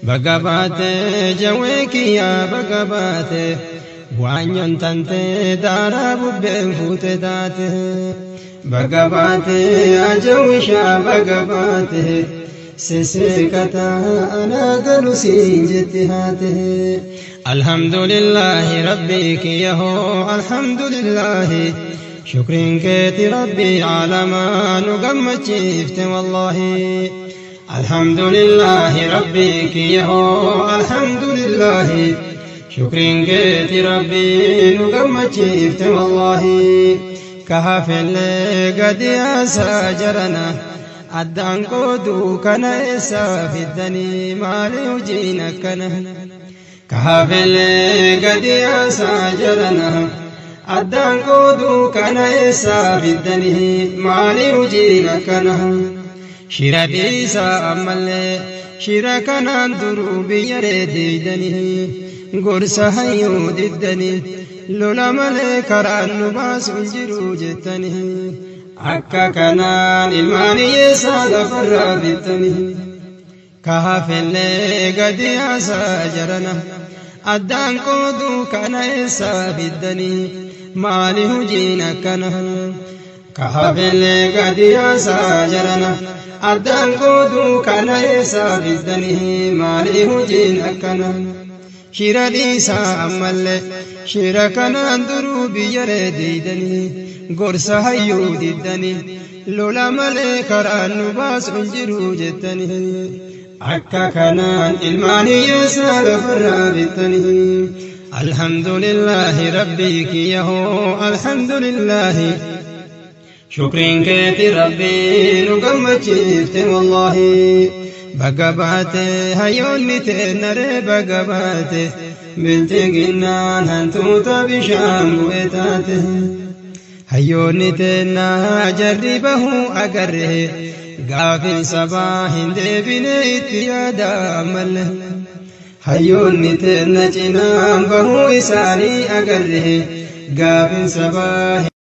Baga baate jawwee kiyyaa baga baate waanyoon tante daaraa bubbeen fuute taate. Baga baate ajawwishaa baga baate sisseeqataa anaa galu siin jetti haate. Alhamdulillahi rabbii kiyya hoo alhamdulillahi shukriin keeti rabbii caalamaa nu gammachiifte wallaahi. Alhamdulillahi rabbii kiyya hoo alhamdulillahi shukriin keeti rabbii nu gammachiifte wallaahi. Kahafellee gadi yaasaa jarana addaan qooduu kana eessaa fiddanii maali hojiin akkana. Kahafellee gadi yaasaa jarana addaan qooduu kana eessaa fiddanii maali hojiin akkana. Shira dhiisaa ammallee shira kanaan duruu biyya reedeeydanii gorsa hayyuu diddanii lola malee karaan nu baasu hin jiru jettanii akka kanaan ilmaan hiyyeessaa lafarraa bittanii. Kahafellee gadi yaasaa jarana addaan qooduu kana eessaa fiddanii maali hojiin akkana. Kahafellee gadi yaasaa jarana addaan qooduu kana eessaa fiddanii maali hojiin akkana. Shira dhiisaa ammallee shira kanaan duruu biyya reedeeydanii gorsa hayyuu diddanii lola malee karaan nu baasu hin jiru jettanii akka kanaan ilmaan hiyyeessaa lafarraa bittanii. Alhamdulillahi rabbii kiyya hoo alhamdulillahi shukriin keeti rabbii nu gammachiifte wallaahi. Baga baate hayyoonni teennaree baga baate bilxiginnaan hantuuta bishaan bu'e taate. Hayyoonni teennaa jarri bahuu agarre gaafin sabaa hin deebine itti yaada ammallee. Hayyoonni teenna cinaan bahuu isaanii agarre gaafin sabaa